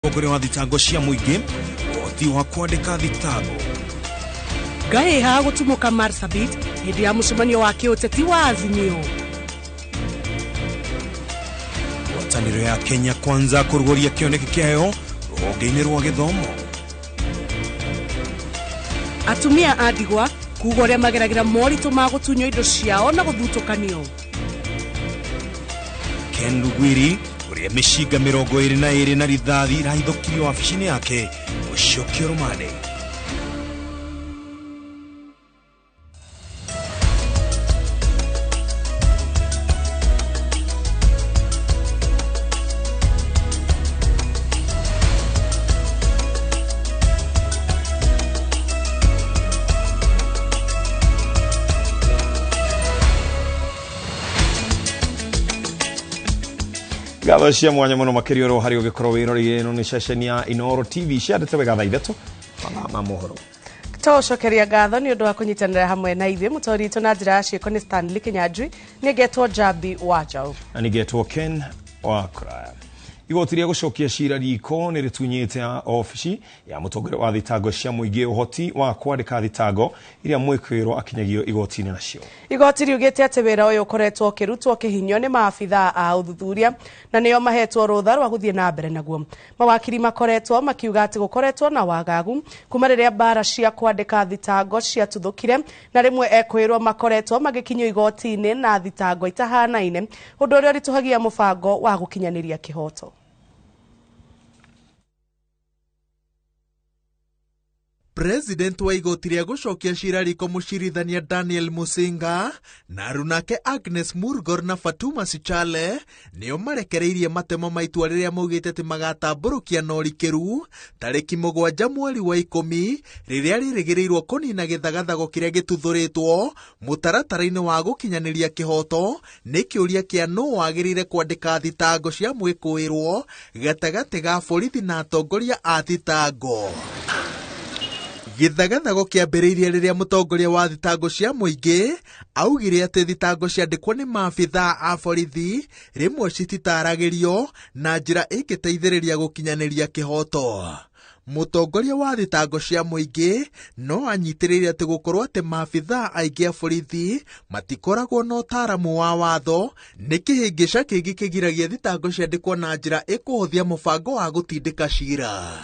Mũtongoria wa thitango cia mũingĩ ũhoti wa kwandĩka thitango. Ngahĩha gũtumũka Marsabit hĩndĩ ya mũcemanio wa kĩũteti wa Azimio. Ngwatanĩro ya Kenya Kwanza kũrugũria kĩoneki kĩayo rũhonge-inĩ rwa gĩthomo. Atumia a ndigwa kuga ũrĩa mageragĩra moritũ ma gũtunywo indo ciao na gũthutũkanio. Ken Rugwiri ũrĩa mĩcinga 22 na rithathi irahithũkirio wabici-inĩ yake gũcokio rũmande. Ngatho cia mwanya muno makiria oro hari ugikorwo wiroreire ino ni ceceni ya Inooro TV ciandĩte wega thaa 3 mathaa ma mohoro. Tũcokeria ngatho nĩ ũndũ wa kũnyitanĩra hamwe na ithuĩ. Mũtori witũ na njĩra ya ciĩko nĩ Stanley Kinyanjui, nĩ ngetwo Njambi wa Njaũ. Na nĩngetwo Ken wa Kuraya. Igoti rĩa gũcokia cira riko nĩ rĩtunyĩte obici ya mũtongoria wa thitango cia mũingĩ ũhoti wa kwandĩka thitango iria mwĩkũĩrwo akinyagio igoti-inĩ nacio. Igoti riugĩte atĩ wĩra ũyũ ũkoretwo ũkĩrutwo kĩhinyio nĩ maabithaa a ũthuthuria na nĩo mahetwo rũtha rwa gũthiĩ na mbere naguo. Mawakiri makoretwo makiuga atĩ gũkoretwo na wagagu kuma rĩrĩa mbara cia kwandĩka thitango ciatuthũkire, na rĩmwe ekwĩrwo makoretwo magĩkinyio igoti-inĩ na thitango itahanaine, ũndũ ũrĩa ũritũhagia mũbango wa gũkinyanĩria kĩhoto. President wa igoti rĩa gũcokia cira riko mũcirithania Daniel Musinga na arunake Agnes Murgor na Fatuma Sichale nĩo marekereirie matemo ma itua rĩrĩa maugĩte atĩ magatambũrũkia na ũrikĩru tarĩki 7 mweri wa 10 rĩrĩa rĩrĩgĩrĩirwo kũnina gĩthagathago kĩrĩa gĩtuthũrĩtwo mũtaratara-inĩ wa gũkinyanĩria kĩhoto. Nĩ kĩũria kĩa nũ wagĩrĩire kwandĩka thitango cia mwĩkũĩrwo gatagatĩ ga borithi na atongoria a thitango. Gĩthagathago kĩambĩrĩirie rĩrĩa mũtongoria wa thitango cia mũingĩ augire atĩ thitango ciandĩkwo nĩ maabithaa a borithi rĩmwe cititaragĩrio na njĩra ĩngĩteithĩrĩria gũkinyanĩria kĩhoto. Mũtongoria wa thitango cia mũingĩ no anyitĩrĩire atĩ gũkorwo atĩ maabithaa aingĩ a borithi matikoragwo na ũtaaramu wa watho nĩ kĩhĩngĩca kĩngĩ kĩgiragia thitango ciandĩkwo na njĩra ĩkũhũthia mũbango wa gũtindĩka cira.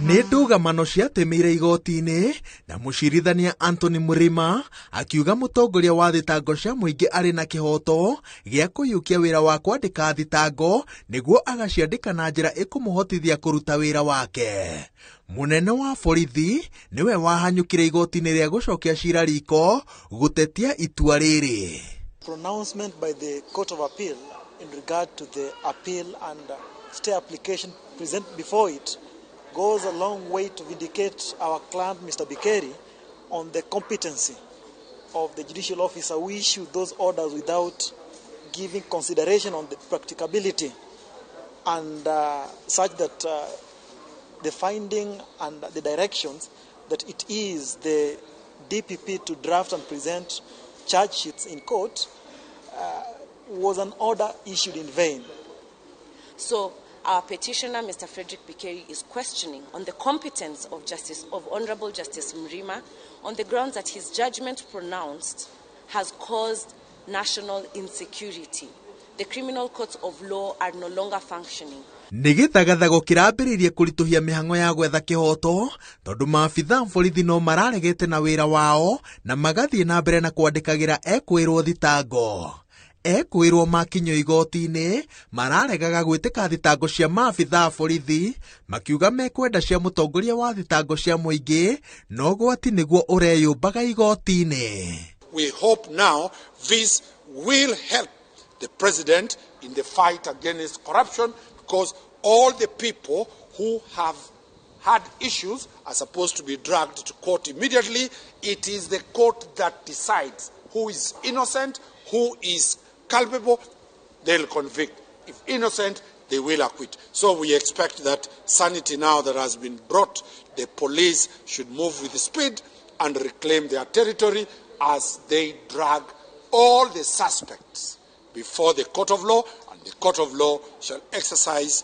Nĩ ndũgamano ciatĩmĩire igoti-inĩ na mũcirithania Anthony Mrima akiuga mũtongoria wa thitango cia mũingĩ arĩ na kĩhoto gĩa kũiyũkia wĩra wa kwandĩka thitango nĩguo agaciandĩka na njĩra ĩkũmũhotithia kũruta wĩra wake. Mũnene wa borithi nĩwe wahanyũkire igoti-inĩ rĩa gũcokia cira riko gũtetia itua rĩrĩ. Pronouncement by the Court of Appeal in regard to the appeal and stay application present before it goes a long way to vindicate our client Mr. Bikeri on the competency of the judicial officer who issued those orders without giving consideration on the practicability and such that the finding and the directions that it is the DPP to draft and present charge sheets in court was an order issued in vain. So our petitioner, Mr. Frederick Bikeri, is questioning on the competence of Honorable Justice Mrima on the grounds that his judgment pronounced has caused national insecurity. The criminal courts of law are no longer functioning. Nĩ gĩthagathago kĩrambĩrĩirie kũritũhia mĩhang'o ya gwetha kĩhoto tondũ maabithaa borithi no mararegete na wĩra wao na magathiĩ na mbere na kwandĩkagĩra ekwĩrwo thitango. Ekwĩrwo makinyio igoti-inĩ mararegaga gwĩtĩka thitango cia maabithaa borithi makiuga mekwenda cia mũtongoria wa thitango cia mũingĩ no gwati nĩguo ũreyũmbaga igoti-inĩ. We hope now this will help the president in the fight against corruption, because all the people who have had issues are supposed to be dragged to court immediately. It is the court that decides who is innocent, who is culpable. They'll convict. If innocent, they will acquit. So we expect that sanity now that has been brought, the police should move with speed and reclaim their territory as they drag all the suspects before the court of law, and the court of law shall exercise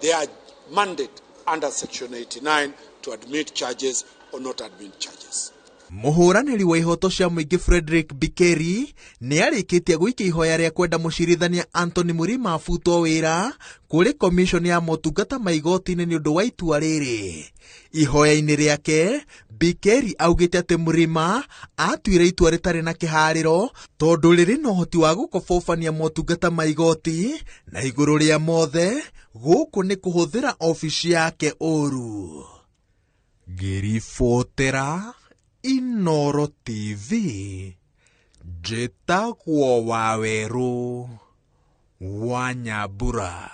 their mandate under Section 89 to admit charges or not admit charges. Mũhũranĩri wa ihoto cia mũingĩ Frederick Bikeri nĩ arĩkĩtie gũikia ihoya rĩa kwenda mũcirithania Anthony Mrima abutwo wĩra kũrĩ komishoni ya motungata ma igoti-inĩ nĩ ũndũ wa itua rĩrĩ. Ihoya-inĩ rĩake, Bikeri augĩte atĩ Mrima atuire itua rĩtarĩ na kĩharĩro tondũ rĩrĩ na ũhoti wa gũkobobania motungata ma igoti na igũrũ rĩa mothe gũkũ nĩ kũhũthĩra obici yake ũru. Ngĩribotera Inoro TV, njĩtagwo Wawerũ wa Nyambura.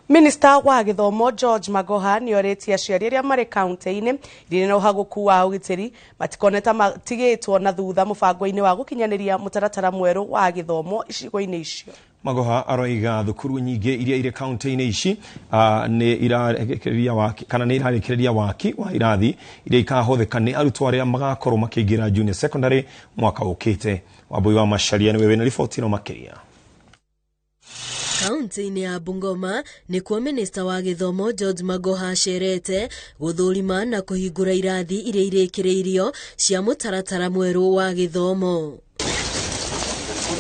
Minista wa gĩthomo George Magoha nĩorĩtie aciari arĩa marĩ kaunti-inĩ irĩ na ũhagũku wa ũgitĩri matikone ta matigĩtwo na thutha mũbango-inĩ wa gũkinyanĩria mũtaratara mwerũ wa gĩthomo icigo-inĩ icio. Magoha aroiga thukuru nyingĩ iria irĩ kaunti-inĩ ici nĩ irarekereria waki kana nĩ irarekereria waki wa irathi iria ikahũthĩka nĩ arutwo arĩa magakorwo makĩingĩra junior secondary mwaka ũkĩte. Wambui wa Macharia nĩwe wĩna riboti ĩno makĩria. Kaunti-inĩ ya Bungoma nĩkuo minista wa gĩthomo George Magoha acerete gũthũrima na kũhingũra irathi iria irĩkĩrĩirio cia mũtaratara mwerũ wa gĩthomo.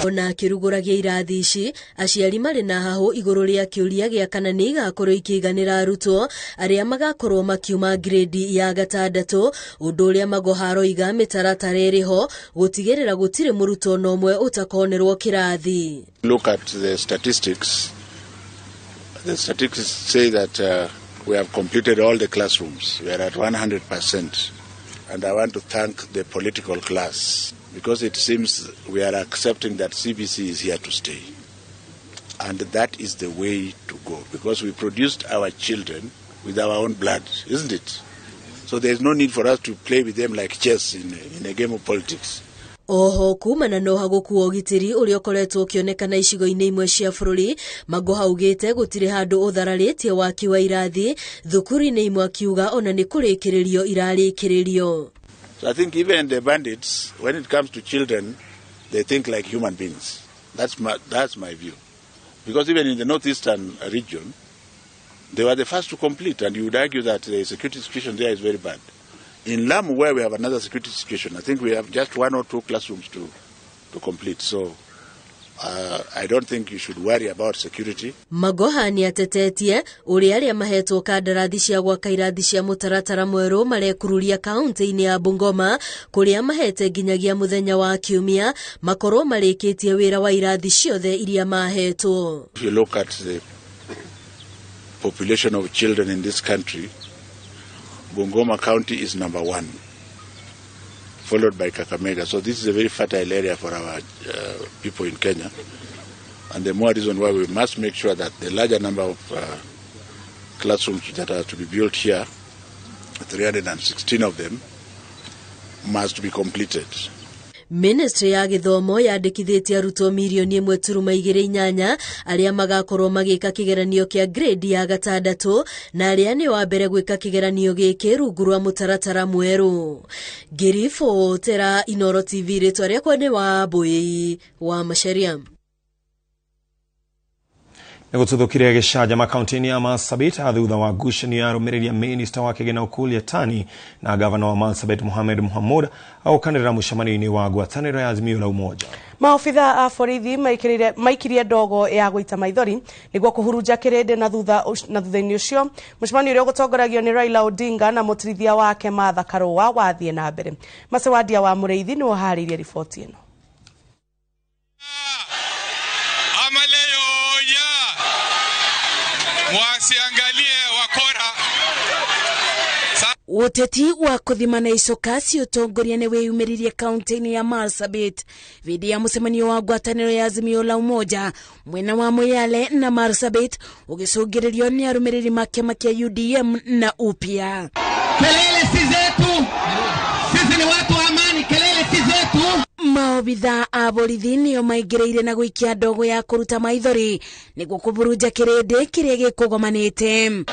Ona akĩrugũragia irathi ici, aciari marĩ na hahũ igũrũ rĩa kĩũria gĩa kana nĩ igakorwo ikĩiganĩra arutwo arĩa magakorwo makiuma grade ya gatandatũ, ũndũ ũrĩa Magoha aroiga mĩtaratara ĩrĩ ho gũtigĩrĩra gũtirĩ mũrutwo na ũmwe ũtakonerwo kĩrathi. Look at the statistics. The statistics say that we have completed all the classrooms. We are at 100%. And I want to thank the political class, because it seems we are accepting that CBC is here to stay. And that is the way to go, because we produced our children with our own blood, isn't it? So there is no need for us to play with them like chess in a game of politics. Oho kumana na ũhagũku wa ũgitĩri ũrĩa ũkoretwo ũkĩonekana icigo-inĩ imwe cia bũrũri, Magoha augĩte gũtirĩ handũ ũthararĩtie waki wa irathi thukuru-inĩ imwe, akiuga ona nĩ kũrĩkĩrĩrio irarĩkĩrĩrio. So I think even the bandits, when it comes to children, they think like human beings. That's my view. Because even in the northeastern region, they were the first to complete, and you would argue that the security situation there is very bad. In Lamu, where we have another security situation, I think we have just 1 or 2 classrooms to complete. So I don't think you should worry about security. Magoha nĩ atetetie ũrĩa arĩa mahetwo kandarathi cia gwaka irathi cia mũtaratara mwerũ marekururia kaunti-inĩ ya Bungoma kũrĩa mahete nginyagia mũthenya wa kiumia makorwo marĩkĩtie wĩra wa irathi ciothe iria mahetwo. If you look at the population of children in this country, Bungoma County is number 1, followed by Kakamega. So this is a very fertile area for our people in Kenya. And the more reason why we must make sure that the larger number of classrooms that are to be built here, 316 of them, must be completed. Ministry ya gĩthomo yandĩkithĩtie arutwo mirioni 1.28 arĩa magakorwo magĩka kĩgeranio kĩa grade ya gatandatũ na arĩa nĩ wa mbere gwĩka kĩgeranio gĩkĩ rungu rwa mũtaratara mwerũ. Ngĩribotera Inoro TV, rĩtwa rĩakwa nĩ Wambui wa Macharia. Nĩgũtuthũkire gĩcanjama kaunti-inĩ ya Marsabit thutha wa ngucanio ya arũmĩrĩri a minista wa kĩgĩna Ukur Yatani na gavana wa Marsabit Mohamed Mohamud agũkanĩrĩra mũcemanio-inĩ wa ngwatanĩro ya Azimio la Umoja. Maobitha a borithi maikirie ndogo ya gũita maithori nĩguo kũhurunja kĩrĩndĩ na thutha-inĩ ũcio mũcemanio ũrĩa ũgũtongoragio nĩ Raila Odinga na mũtirithia wake Martha Karua wathiĩ na mbere. Macewandia wa Mũrĩithi nĩwe ũharĩirie riboti ĩno. Wasiangalie wakora. Uteti wa kuthimana icoka ci utongoria nĩ wĩyumĩririe kaunti-inĩ ya Marsabit hĩndĩ ya mũcemanio wa ngwatanĩro ya Azimio la Umoja mwena wa Moyale na Marsabit ũgĩcũngĩrĩrio nĩ arũmĩrĩri ma kĩama kĩa UDM na upya. Kelele si zetu, sisi ni watu wa amani, kelele si zetu. Maobitha a borithi nĩo maingĩrĩire na gũikia ndogo ya kũruta maithori nĩguo kũburunja kĩrĩndĩ kĩrĩa gĩkũgomanĩte.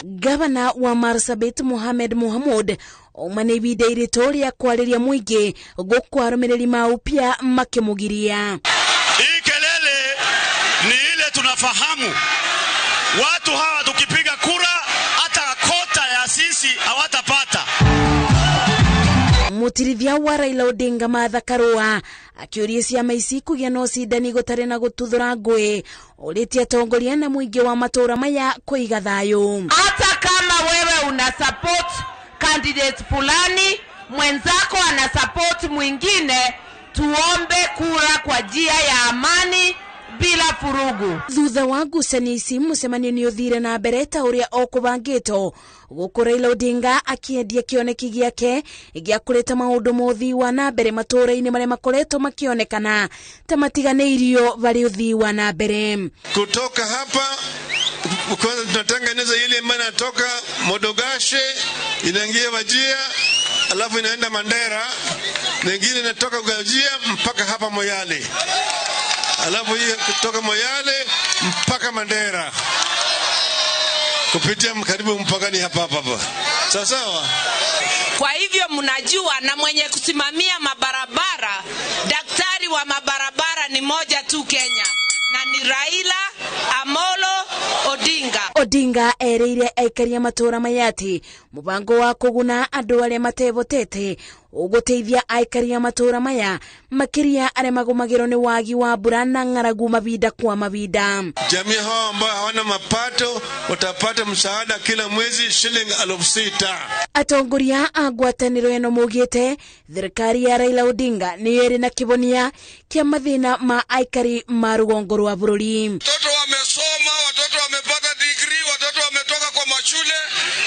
Gavana wa Marsabit Mohamed Mohamud Uma nĩ ibinda iritũ rĩa kwarĩria mũingĩ gũkũ arũmĩrĩri ma upya makĩmũgiria. Hii kelele ni ile tunafahamu watu hawa tukipiga kura hata kota ya sisi hawatapata. Mutirithia wa Raila Odinga Martha Karua akĩũria ciama ici kũgĩa na ũcindani gũtarĩ na gũtuthũra ngũĩ, ũrĩtie atongoria na mũingĩ wa matũũra maya kũiga thayũ. Hata kama wewe una support candidate fulani, mwenzako ana support mwingine, tuombe kura kwa njia ya amani bila furugu. Thutha wa ngucanio ici mũcemanio nĩ ũthire na mbere ta ũrĩa okũbangĩtwo, gũkũ Raila Odinga akĩendia kĩoneki gĩake gĩa kũreta maũndũ ma ũthii wa na mbere matũũra-inĩ marĩa makoretwo makĩonekana ta matiganĩirio varĩ ũthii wa na mbere. Kutoka hapa kwanza tunatengeneza ile ambayo inatoka Modogashe inaingia Wajir, alafu inaenda Mandera, nyingine inatoka Wajir mpaka hapa Moyale, alafu hii kutoka Moyale mpaka Mandera kupitia karibu mpakani hapa hapa. Sawa sawa. Kwa hivyo mnajua, na mwenye kusimamia mabarabara, daktari wa mabarabara ni moja tu Kenya, na ni Raila Amolo Odinga. Odinga erĩire aikari a matũũra maya atĩ mũbango wa kũguna andũ arĩa matebotete ũgũteithia aikari a matũũra maya makĩria arĩa magũmagĩrwo nĩ wagi wa mbura na ng'aragu mavinda kwa mavinda. Jamii hao ambao hawana mapato watapata msaada kila mwezi shilingi 6,000. Atongoria a ngwatanĩro ĩno maugĩte thirikari ya Raila Odinga nĩyo ĩrĩ na kĩbonia kĩa mathĩna ma aikari ma rũgongo rwa bũrũri. Watoto wamesoma, watoto wamepata degree, watoto wametoka kwa mashule,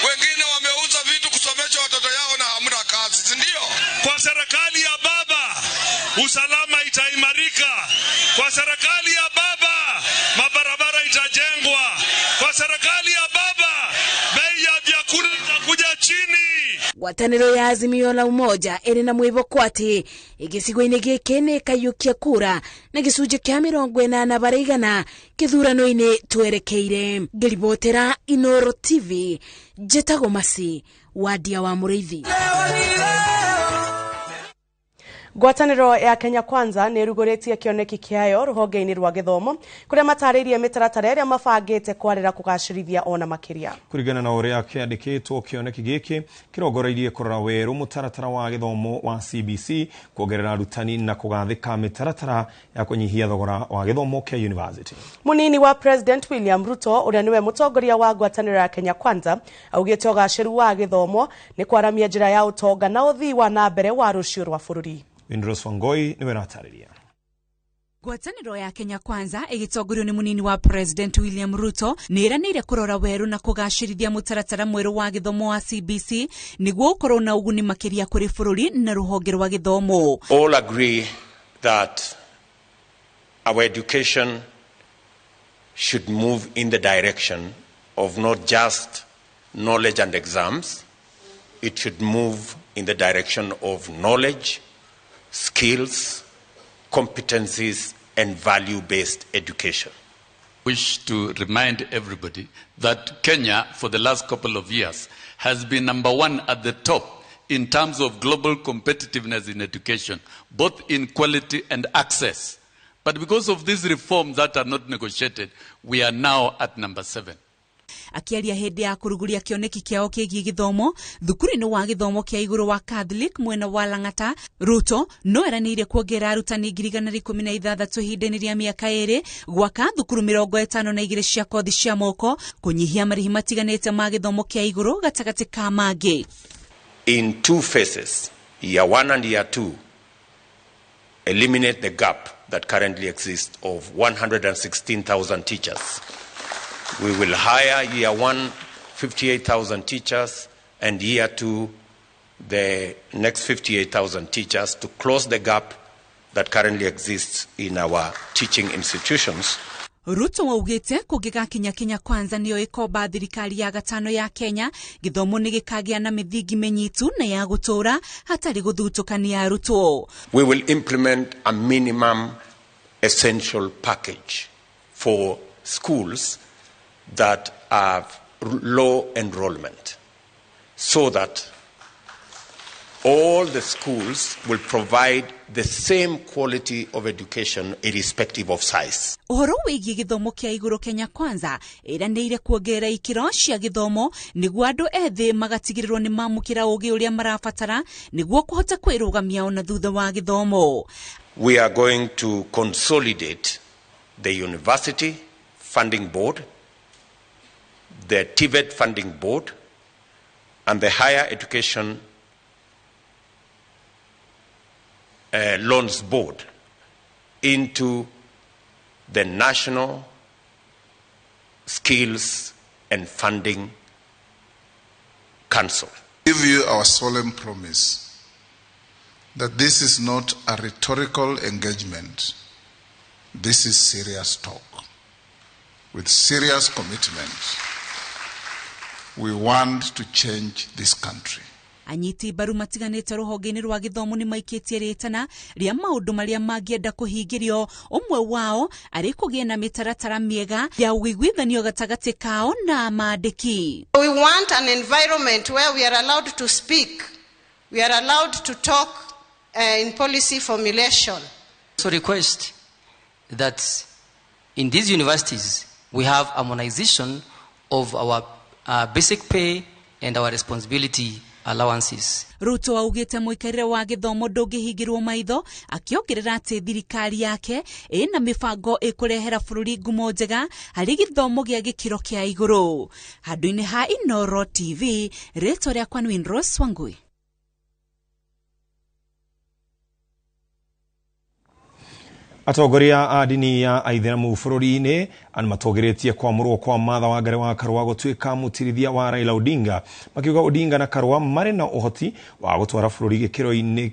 wengine wameuza vitu kusomesha watoto yao na hamna kazi, si ndio? Kwa serikali ya baba usalama itaimarika. Kwa serikali ya baba mabarabara itajengwa. Kwa serikali ya baba bei ya vyakula itakuja chini. Ngwatanĩro ya Azimio la Umoja ĩrĩ na mwĩhoko atĩ gĩcigo-inĩ gĩkĩ nĩ ĩkaiyũkia kura na gĩcunjĩ kĩa 80% kĩthurano-inĩ twerekeire. Ngĩribotera Inoro TV, njĩtagwo Masi Wadia wa Mũrĩithi. Ngwatanĩro ya Kenya Kwanza nĩ ĩrugũrĩtie kĩoneki kĩayo rũhonge-inĩ rwa gĩthomo kũrĩa matarĩirie mĩtaratara ĩrĩa mabangĩte kwarĩra kũgacĩrithia ona makĩria. Kũringana na ũrĩa kĩandĩkĩtwo, kĩoneki gĩkĩ kĩrongoreirie kũrora werũ mũtaratara wa gĩthomo wa CBC, kuongerera arutani na kũgathĩka mĩtaratara ya kũnyihia thogora wa gĩthomo kĩa university. Mũnini wa President William Ruto ũrĩa nĩwe mũtongoria wa ngwatanĩro ya Kenya Kwanza augĩte ũgacĩru wa gĩthomo nĩ kwaramia njĩra ya ũtonga na ũthii wa na mbere wa rũciũ rwa bũrũri. Windros Wangoi niwe aratarĩria. Ngwatanĩro ya Kenya Kwanza ĩgĩtongorio nĩ mũnini wa President William Ruto nĩ ĩranĩire kũrora werũ na kũgacĩrithia mũtaratara mwerũ wa gĩthomo wa CBC nĩguo ũkorwo na ũguni makĩria kũrĩ bũrũri na rũhonge rwa gĩthomo. All agree that our education should move in the direction of not just knowledge and exams, it should move in the direction of knowledge, skills, competencies, and value-based education. Wish to remind everybody that Kenya, for the last couple of years, has been number one at the top in terms of global competitiveness in education, both in quality and access. But because of these reforms that are not negotiated, we are now at number 7. Akĩaria hĩndĩ ya kũrugũria kĩoneki kĩao kĩgiĩ gĩthomo thukuru-inĩ wa gĩthomo kĩa igũrũ wa Catholic mwena wa Lang'ata, Ruto no eranĩire kuongerera arutani 116 ihinda-inĩ rĩa mĩaka 2, gwaka thukuru 52 cia kothi cia moko, kũnyihia marĩhi matiganĩte ma gĩthomo kĩa igũrũ gatagatĩ ka mangĩ. In 2 phases, year 1 and year 2, eliminate the gap that currently exists of 116,000 teachers. We will hire year 1, 58,000 teachers, and year 2, the next 58,000 teachers to close the gap that currently exists in our teaching institutions. Ruto augĩte kũngĩgakinya Kenya Kwanza nĩyo ĩkomba thirikari ya gatano ya Kenya, gĩthomo nĩ gĩkagĩa na mĩthingi mĩnyitu na ya gũtũũra hatarĩ gũthutũkania arutwo. We will implement a minimum essential package for schools that have low enrollment so that All the schools will provide the same quality of education irrespective of size. Ũhoro wĩgiĩ gĩthomo kĩa igũrũ Kenya Kwanza ĩranĩire kuongerera ikĩro cia gĩthomo nĩguo andũ ethĩ magatigĩrĩrwo nĩ mamũkĩra ũgĩ ũrĩa marabatara nĩguo kũhota kwĩrũgamia ona thutha wa gĩthomo. We are going to consolidate the University Funding Board, the TVET Funding Board, and the Higher Education Loans Board into the National Skills and Funding Council. Give you our solemn promise that this is not a rhetorical engagement. This is serious talk with serious commitment. We want to change this country. Anyiti mbaru matiganĩte rũhonge-inĩ rwa gĩthomo nĩ maikĩtie rĩtana rĩa maũndũ marĩa mangĩenda kũhingĩrio, ũmwe wao arĩ kũgĩa na mĩtaratara mĩega ya ũiguithanio gatagatĩ kao na maandĩki. We want an environment where we are allowed to speak, we are allowed to talk in policy formulation. So request that in these universities we have harmonization of our basic pay and our responsibility allowances. Ruto augĩte mũikarĩre wa gĩthomo ndũngĩhingĩrwo maitho, akĩongerera atĩ thirikari yake ĩna mĩbango ĩkũrehera bũrũri ngumo njega harĩ gĩthomo gĩa gĩkĩro kĩa igũrũ. Handũ-inĩ ha Inooro TV, rĩtwa rĩakwa nĩ Winrose Wangui. Atongoria a ndini ya aithĩramu bũrũri-inĩ nĩmatongoretie kwamũrwo kwa Martha Wangari wa Karua gũtuĩka mũtirithia wa Raila Odinga, makiuga Odinga na Karua marĩ na ũhoti wa gũtwara bũrũri gĩkĩro-inĩ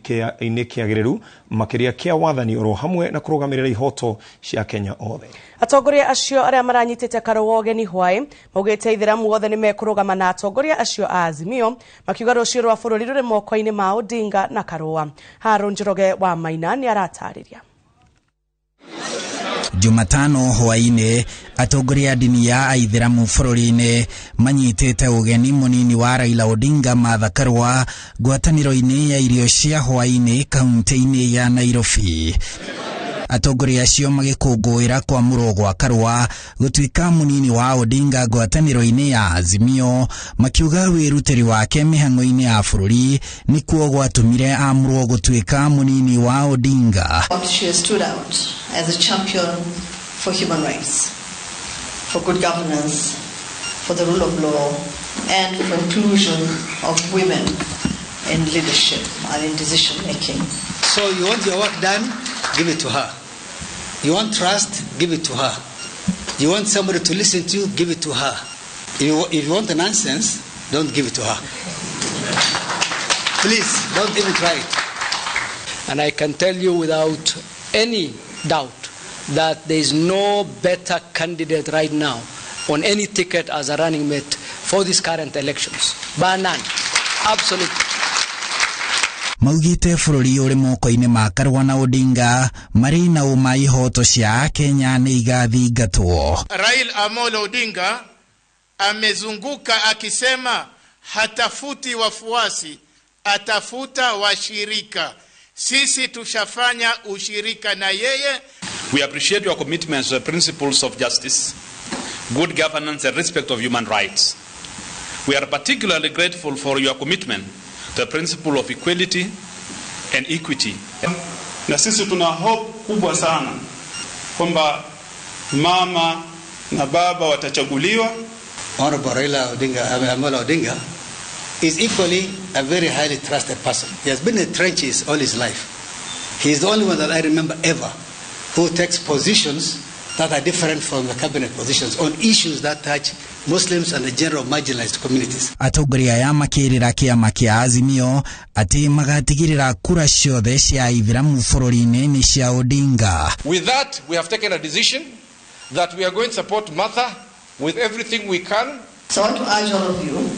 kĩagĩrĩru makĩria kĩa wathani oro hamwe na kũrũgamĩrĩra ihoto cia Kenya othe. Atongoria acio arĩa maranyitĩte Karua ũgeni hwaĩ maugĩte aithĩramu othe nĩmekũrũgama na atongoria acio a Azimio, makiuga rũciũ rwa bũrũri rũrĩ moko-inĩ ma Odinga na Karua. Haron Njoroge wa Maina nĩaratarĩria. Jumatano hwaĩ-inĩ atongoria a ndini ya aithĩramu bũrũri-inĩ manyitĩte ũgeni mũnini wa Raila Odinga Martha Karua ngwatanĩro-inĩ ya irio cia hwaĩ-inĩ kaunti-inĩ ya Nairobi. Atongoria acio magĩkũngũĩra kwamũrwo gwa Karua gũtuĩka mũnini wa Odinga ngwatanĩro-inĩ ya Azimio, makiuga wĩrutĩri wake mĩhang'o-inĩ ya bũrũri nĩkuo gwatũmire amũrwo gũtuĩka mũnini wa Odinga. She has stood out as a champion for human rights, for good governance, for the rule of law, and for inclusion of women in leadership and in decision making. So you want your work done? Give it to her. You want trust? Give it to her. You want somebody to listen to you? Give it to her. If you want the nonsense, don't give it to her. Please, don't even try it. And I can tell you without any doubt that there is no better candidate right now on any ticket as a running mate for these current elections. Bar none. Absolutely. Maugĩte bũrũri ũrĩ moko-inĩ ma Karua na Odinga marĩ na ũma ihoto cia Kenya nĩ igathingatwo. Raila Amolo Odinga amezunguka akisema hatafuti wafuasi, atafuta washirika. Sisi tushafanya ushirika na yeye. We appreciate your commitment to the principles of justice, good governance and respect of human rights. We are particularly grateful for your commitment to the principle of equality and equity. Na sisi tuna hope kubwa sana kwamba mama na baba watachaguliwa. Honorable Raila Odinga, Amolo Odinga is equally a very highly trusted person. He has been in the trenches all his life. He is the only one that I remember ever who takes positions that are different from the cabinet positions on issues that touch Muslims and the general marginalized communities. Atongoria aya makĩrĩra kĩama kĩa Azimio atĩ magatigĩrĩra kura ciothe cia aithĩramu bũrũri-inĩ nĩ cia Odinga. With that, we have taken a decision that we are going to support Martha with everything we can. So I want to urge all of you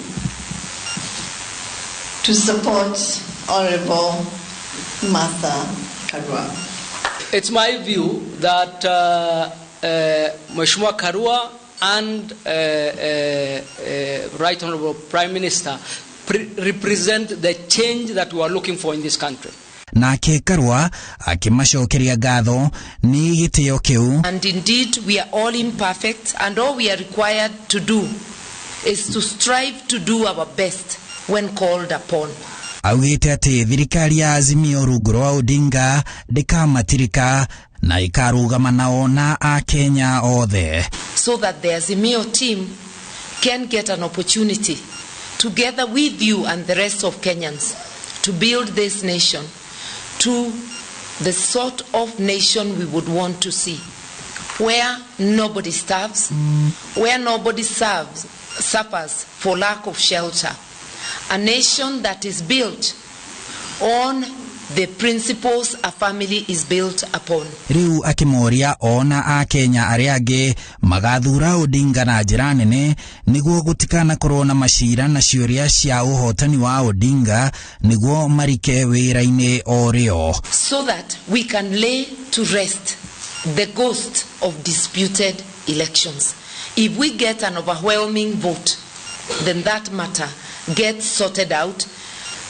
to support Honorable Martha Karua. It's my view that Mheshimiwa Karua and Right Honorable Prime Minister represent the change that we are looking for in this country. Nake Karua akimacokeria ngatho ni gitio kiu. And indeed we are all imperfect, and all we are required to do is to strive to do our best when called upon. Augite ati thirikari ya Azimio rungu rwa Odinga ndikamatirika na ikarugama nao na Akenya othe, so that the Azimio team can get an opportunity together with you and the rest of Kenyans to build this nation to the sort of nation we would want to see, where nobody starves, where nobody suffers for lack of shelter, a nation that is built on the principles a family is built upon. Riu akimoria ona Akenya aria angi magathura Odinga na njira nene niguo gutikana korwo na macira na ciuria cia uhotani wa Odinga niguo marike wira-ini o rio, so that we can lay to rest the ghost of disputed elections. If we get an overwhelming vote, then that matter gets sorted out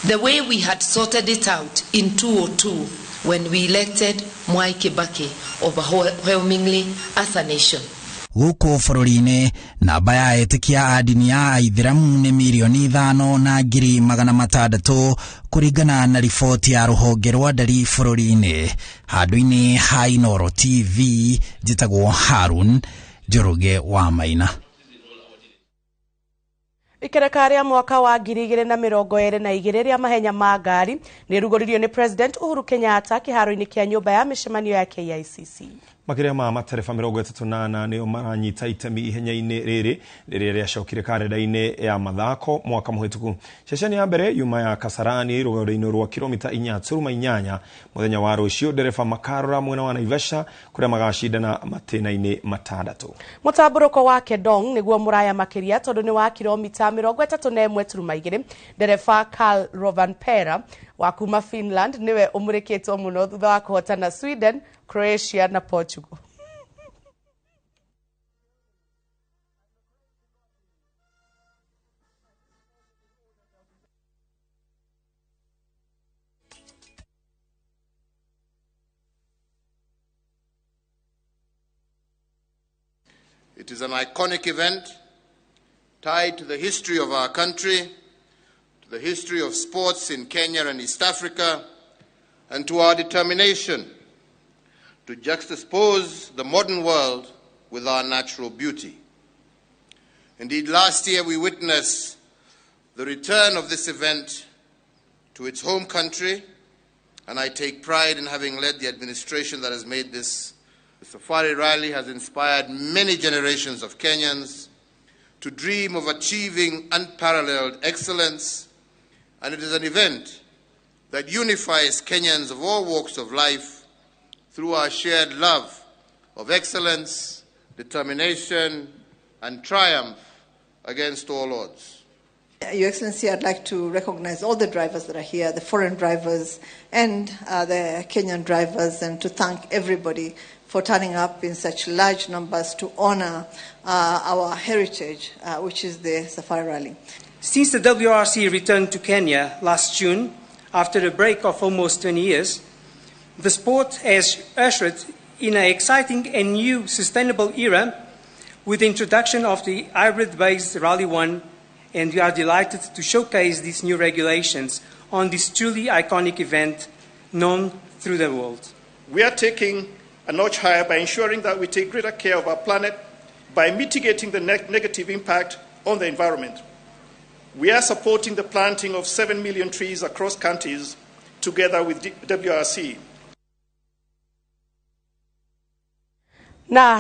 the way we had sorted it out in 2002 when we elected Mwai Kibaki overwhelmingly as a nation. Guku bũrũri-inĩ namba ya etĩkia a ndini ya Aithĩramu nĩ mirioni 5,600,000 kũringana na riboti ya rũhonge rwa ndari bũrũri-inĩ. Handũ-inĩ ha Inooro TV njĩtagwo Harun Njoroge wa Maina. Ikereka rĩa mwaka wa 2022 rĩa mahenya ma ngari nĩrugũririo nĩ President Uhuru Kenyatta kĩharo-inĩ kĩa nyũmba ya mĩcemanio ya KICC. Makĩria ma matereba 38 nĩo maranyita itemi ihenya-inĩ rĩrĩ rĩrĩa rĩacokire karenda-inĩ ya mathako mwaka mũhĩtũku. Ceceni ya mbere yuma ya Kasarani rũgendo-inĩ rwa kilomita 4.8 mũthenya wa rũciũ ndereba makarora mwena wa Naivasha kũrĩa magacindana matĩna-inĩ 6. Mũtambũrũko wa Kedong nĩguo mũraya makĩria tondũ nĩ wa kilomita 31.2. Ndereba Karl Rovanpera wa kuma Finland niwe ũmũrĩkĩtwo mũno thutha wa kũhotana Sweden, Croatia na Portugal. It is an iconic event tied to the history of our country, to the history of sports in Kenya and East Africa, and to our determination to juxtapose the modern world with our natural beauty. Indeed, last year we witnessed the return of this event to its home country, and I take pride in having led the administration that has made this. The Safari Rally has inspired many generations of Kenyans to dream of achieving unparalleled excellence, and it is an event that unifies Kenyans of all walks of life through our shared love of excellence, determination, and triumph against all odds. Your Excellency, I'd like to recognize all the drivers that are here, the foreign drivers and the Kenyan drivers, and to thank everybody for turning up in such large numbers to honor our heritage, which is the Safari Rally. Since the WRC returned to Kenya last June, after a break of almost 20 years, the sport has ushered in an exciting and new sustainable era with the introduction of the hybrid-based Rally 1, and we are delighted to showcase these new regulations on this truly iconic event known through the world. We are taking a notch higher by ensuring that we take greater care of our planet by mitigating the negative impact on the environment. We are supporting the planting of 7 million trees across counties together with WRC. Na